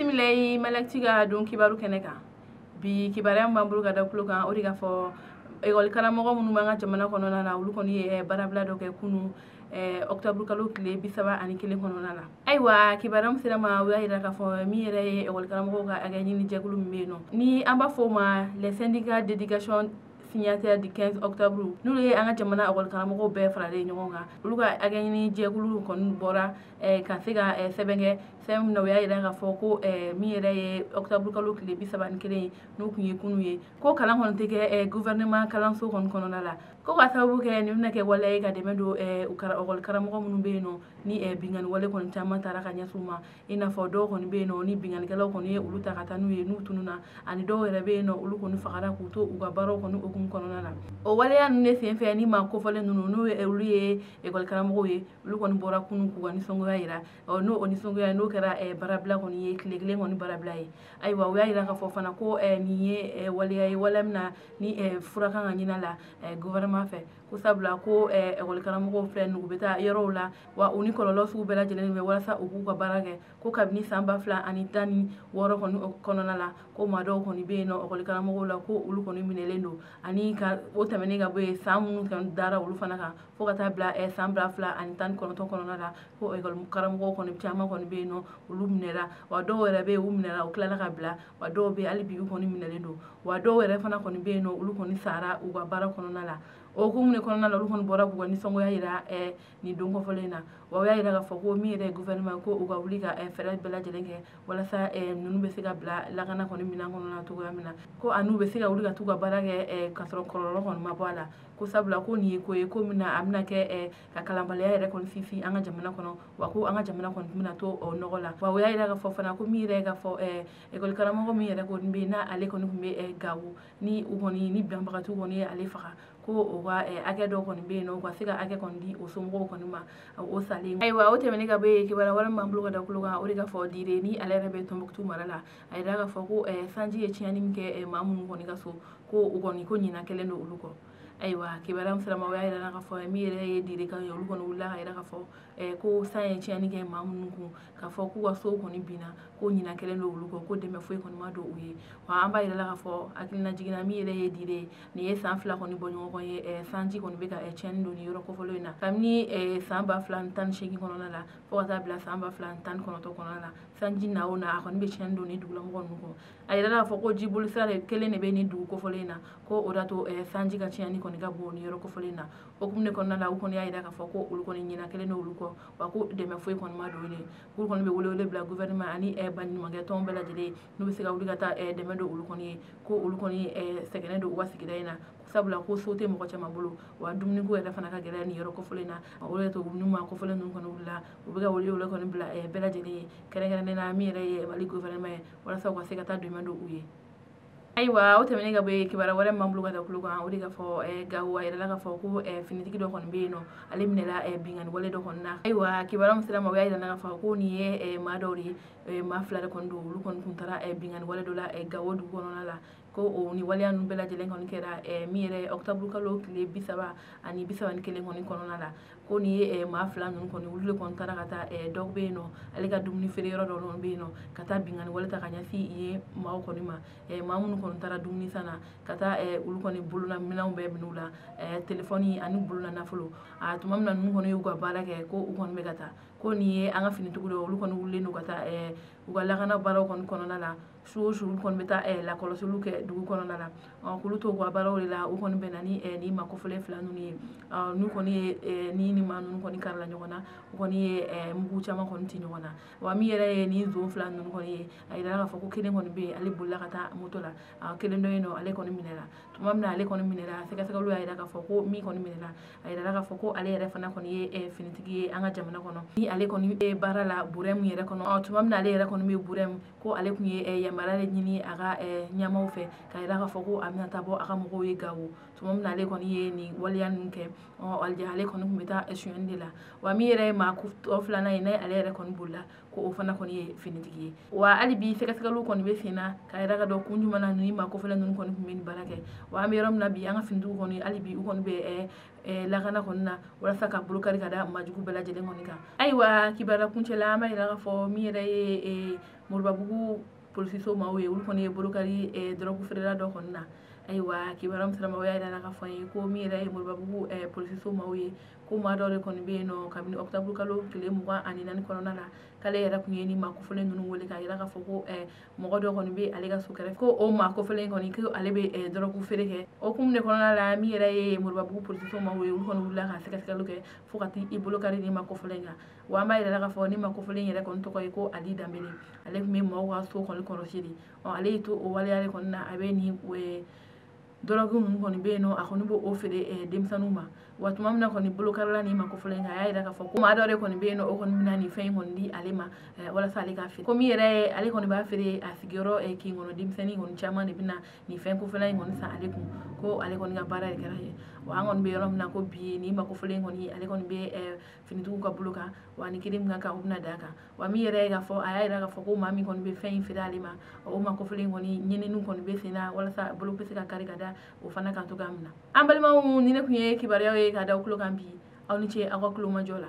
Bisimila Malactu ka don kibaru kɛnɛ kan. Bi kibaruya min b'an bolo ka da tulo kan, o de ka fɔ ekɔli karamɔgɔ minnu b'an ka jamana kɔnɔna na, olu kɔni ye baarabila dɔ kɛ kunun octobre kalo tile 31 kɔnɔna la. Ayiwa, kibaruya min sera ma, o y'a yira k'a fɔ min yɛrɛ ye ekɔli karamɔgɔw ka hakɛ ɲini jɛkulu min bɛ yen nɔ, ni an b'a fɔ o ma les syndicats d'éducation signataires du 15 octobre, n'olu ye an ka jamana ekɔli karamɔgɔw bɛɛ faralen ɲɔgɔn kan, olu ka hakɛ ɲini jɛkulu kɔni bɔra ka se ka sɛbɛn kɛ. Sɛbɛn min na, o y'a yira k'a fɔ ko min yɛrɛ ye octobre kalo tile 31 ye, n'o tun ye kunun ye, ko kalan kɔni tɛ kɛ gouvernement kalanso kɔni kɔnɔna la, ko ka sababu kɛ nin bɛna kɛ waleya ye ka dɛmɛ don ekɔli karamɔgɔ minnu bɛ yen nɔ, ni binkanni wale kɔni caman taara ka ɲɛsin u ma, i n'a fɔ dɔw kɔni bɛ yen nɔ ni binkannikɛlaw kɔni ye olu ta ka taa n'u ye n'u tununna, ani dɔw yɛrɛ bɛ yen nɔ, olu kɔni fagara k'u to u ka baaraw kɔni hukumu kɔnɔna la. O waleya ninnu de senfɛ, ni maa kofɔlen ninnu, n'o ye olu ye ekɔli karamɔgɔw ye, olu kɔni bɔra kunun k'u ka nisɔngoya yira. N'o o nisɔngoya n'o kɛra baarabila kɔni ye, tile kelen kɔni baarabila ye. Ayiwa, u y'a yira k'a fɔ fana ko nin ye waleya ye, waleya min na ni fura kan ka ɲini a la gouvernement fɛ, ko sabula ko ekɔli karamɔgɔw filɛ nin, u bɛ taa yɔrɔw la wa u ni kɔlɔlɔ sugu bɛɛ lajɛlen bɛ walasa u k'u ka baara kɛ. Ko kabini san 2016 kɔni kɔnɔna la, ko maa dɔw kɔni bɛ yen nɔ ekɔli karamɔgɔw la, ko olu kɔni minɛlen don, ani ka o tɛmɛnen ka bɔ yen, san minnu kɔni dara olu fana kan fo ka taa bila san 2019 kɔnɔna la, ko ekɔli karamɔgɔw kɔni caman kɔni bɛ yen nɔ, olu minɛra, wa dɔw yɛrɛ bɛ yen, u minɛra, u tilala ka bila, wa dɔw bɛ yen hali bi u kɔni minɛlen don, wa dɔw yɛrɛ fana kɔni bɛ yen nɔ, olu kɔni sara u ka baara kɔnɔna la. O hukumu de kɔnɔna la, olu kɔni bɔra k'u ka nisɔngoya yira nin don kɔfɔlen in na. Wa u y'a yira k'a fɔ ko min yɛrɛ ye gouvernement, ko u ka wuli ka fɛɛrɛ bɛɛ lajɛlen kɛ walasa ninnu bɛ se ka bila lakana kɔni minɛn kɔnɔna na cogoya min na, ko ani u bɛ se ka wuli ka t'u ka baara kɛ k'a sɔrɔ kɔlɔlɔ kɔni ma bɔ a la, ko sabula ko nin ye ko ye ko min na a bɛna kɛ ka kalanbaliya yɛrɛ kɔni sinsin an ka jamana kɔnɔ, wa ko an ka jamana kɔni bɛna to o nɔgɔ la. Wa u y'a yira k'a fɔ fana ko min yɛrɛ ye k'a fɔ ekɔli karamɔgɔ min yɛrɛ kɔni bɛ yen, n'ale kɔni tun bɛ Gawo, ni u kɔni ni banbagatiw kɔni ye ale faga, ko o ka hakɛ dɔw kɔni bɛ yen nɔ, u ka se ka hakɛ kɔni di o somɔgɔw kɔni ma o salen. Ayiwa, o tɛmɛnen ka bɔ yen, kibaruya wɛrɛ min b'an bolo ka da tulo kan, o de ka fɔ Dire ni ale yɛrɛ bɛ Tɔnbukutu mara la, a yira k'a fɔ ko sanji ye tiɲɛni min kɛ maa minnu kɔni ka so, ko u kɔni ko ɲinan kɛlen don olu kɔ. Ayiwa, kibaruya min sera ma, o y'a yira k'a fɔ min yɛrɛ ye Dire kan ye, olu kɔni wulila ka yira k'a fɔ ko san ye tiɲɛni kɛ maa minnu kun, k'a fɔ k'u ka sow kɔni binna, ko ɲinan kɛlen don olu kɔ, ko dɛmɛ foyi kɔni ma don u ye. Wa an b'a yira la k'a fɔ hakilina jiginna min yɛrɛ ye Dire, nin ye san 2 kɔni bɔ ɲɔgɔn ye, sanji kɔni bɛ ka tiɲɛni don nin yɔrɔ kofɔlen in na kabini san 2018 kɔnɔna la fo ka taa bila san 2019 kɔnɔna la. Sanji na o na, a kɔni bɛ tiɲɛni don nin dugulamɔgɔ ninnu kɔnɔ. A yira la k'a fɔ ko jiboli sira de kelen de bɛ nin dugu kofɔlen in na, ko o de y'a to sanji ka tiɲɛni kɔni ka bon nin yɔrɔ kofɔlen in na. O hukumu de kɔnɔna la, u kɔni y'a yira k'a fɔ ko olu kɔni ɲinan kɛlen don olu kɔ, wa ko dɛmɛ foyi kɔni ma don yen. K'olu kɔni bɛ welewele bila gouvernement ani baɲumankɛ tɔn bɛɛ lajɛlen, n'u bɛ se ka wuli ka taa dɛmɛ don olu kɔni ye, ko olu kɔni sɛgɛnnen don u ka sigida in na, sabula ko so tɛ mɔgɔ caman bolo, wa dumuniko yɛrɛ fana ka gɛlɛn nin yɔrɔ kofɔlen in na. O de y'a to n'u ma kofɔlen ninnu kɔni wulila, u bɛ ka welewele kɔni bila bɛɛ lajɛlen ye, kɛrɛnkɛrɛnnenya la min yɛrɛ ye Mali gouvernement ye, walasa u ka se ka taa dɛmɛ don u ye. Ayiwa, o tɛmɛnen ka bɔ yen, kibaruya wɛrɛ min b'an bolo ka da tulo kan, o de ka fɔ Gawo, a yirala k'a fɔ ko finitigi dɔ kɔni bɛ yen nɔ, ale minɛla binkanni wale dɔ kɔni na. Ayiwa, kibaruya min sera ma, o y'a yira k'a fɔ ko nin ye maa dɔw de ye, maa 2 de kɔni don, olu kɔni tun taara binkanni wale dɔ la Gawo dugu kɔnɔna la, ko o ni waleya ninnu bɛɛ lajɛlen kɔni kɛra min yɛrɛ ye octobre kalo tile 30 ani 31 kɔni kɔnɔna la. Ko nin ye maa 2 ninnu kɔni, olu de kɔni taara ka taa dɔw bɛ yen nɔ, ale ka dumuni feere yɔrɔ dɔ bɛ yen nɔ, ka taa binkanni wale ta ka ɲɛsin yen maaw kɔni ma, maa minnu kɔni taara dumuni san na, ka taa olu kɔni bolola minɛnw bɛɛ minɛ u la, telefɔni ani bolola nafolo. A tuma min na ninnu kɔni y'u ka baara kɛ, ko u kɔni bɛ ka taa, ko nin ye an ka finitigiw dɔ, olu kɔni wulilen don ka taa u ka lakana baaraw kɔni kɔnɔna la. Su o su olu kɔni bɛ taa lakɔlɔsiliw kɛ dugu kɔnɔna la, k'olu to u ka baaraw de la, u kɔni bɛnna ni nin maa kofɔlen 2 ninnu ye. N'u kɔni ye ni maa ninnu kɔni karila ɲɔgɔn na, u kɔni ye mugu caman kɔni ci ɲɔgɔn na. Wa min yɛrɛ ye nin zon 2 ninnu kɔni ye, a yirala k'a fɔ ko kelen kɔni bɛ yen, ale bolila ka taa moto la, kelen dɔ yen nɔ, ale kɔni minɛra. Tuma min na ale kɔni minɛra, sɛgɛsɛgɛliw y'a yira k'a fɔ ko min kɔni minɛra, a yirala k'a fɔ ko ale yɛrɛ fana kɔni ye finitigi ye an ka jamana kɔnɔ, ni ale kɔni ye baara la Burɛmu yɛrɛ kɔnɔ. Tuma min na ale yɛrɛ kɔni bɛ Burɛmu, ko ale tun ye yamaruya de ɲini a ka ɲɛmaaw fɛ k'a yira k'a fɔ ko a bɛna taa bɔ a ka mɔgɔw ye Gawo. Tuma min na ale kɔni ye nin waleya ninnu kɛ, ale kɔni tun bɛ taa sonyɛni de la. Wa min yɛrɛ ye maa tɔ filanan ye, n'a ale yɛrɛ kɔni bolila, ko o fana kɔni ye finitigi ye. Wa hali bi sɛgɛsɛgɛliw kɔni bɛ sen na k'a yira ka dɔn kun jumɛn na ni maa kofɔlen ninnu kɔni tun bɛ nin baara kɛ. Wa an bɛ yɔrɔ min na bi, an ka finitigiw kɔni hali bi u kɔni bɛ lakana kɔni na walasa ka bolokari ka da majugu bɛɛ lajɛlen kɔni kan. Ayiwa, kibaruya kuncɛ la, an b'a yira k'a fɔ min yɛrɛ ye Moribabugu polisiso maaw ye, olu kɔni ye bolokari dɔrɔgu feerela dɔ kɔni na. Ayiwa, kibaruya min sera ma, o y'a yira k'a fɔ an ye ko min yɛrɛ ye Moribabugu polisiso maaw ye, ko maa dɔw de kɔni bɛ yen nɔ kabini ɔkutɔburu kalo tile 24 kɔnɔna la, k'ale yɛrɛ tun ye ni maa kofɔlen ninnu wele k'a yira k'a fɔ ko mɔgɔ dɔ kɔni bɛ ale ka so kɛrɛfɛ, ko o maa kofɔlen kɔni ko ale bɛ dɔrɔgu feere kɛ. O hukumu de kɔnɔna la, min yɛrɛ ye Moribabugu polisiso maaw ye, olu kɔni wulila ka sɛgɛsɛgɛliw kɛ fo ka t'i bolo kari ni maa kofɔlen kan. Wa an b'a yira k'a fɔ ni maa kofɔlen yɛrɛ kɔni tɔgɔ ye ko Ali Danbele, ale tun bɛ maaw ka so kɔni kɔlɔsi de. Ale y'i to o waleya de kɔni na, a bɛ nin dɔrɔgu ninnu kɔni bɛ yen nɔ, a kɔni b'o feere denmisɛnninw ma. Wa tuma min na kɔni bolokarila ni ma kofɔlen kan, a y'a yira k'a fɔ ko maa dɔ de kɔni bɛ yen nɔ, o kɔni bɛna nin fɛn in kɔni di ale ma walasa ale k'a feere. Ko min yɛrɛ ye ale kɔni b'a feere a sigiyɔrɔ kin kɔnɔ, denmisɛnnin kɔni caman de bɛna nin fɛn kofɔlen in kɔni san ale kun, ko ale kɔni ka baara de kɛra ye. Wa an kɔni bɛ yɔrɔ min na ko bi, nin ma kofɔlen kɔni ale kɔni bɛ finitigiw ka bolo kan, wa ni kiri min ka kan, o bɛna d'a kan. Wa min yɛrɛ ye k'a fɔ, a y'a yira k'a fɔ ko maa min kɔni bɛ fɛn in feere ale ma, o ma kofɔlen kɔni ɲininiw kɔni bɛ sen na walasa bolo bɛ se ka kari ka da o fana kan cogoya min na. An balimaw, ni ne tun ye kibaruyaw ye k'a da aw tulo kan bi, aw ni ce aw ka tulomajɔ la.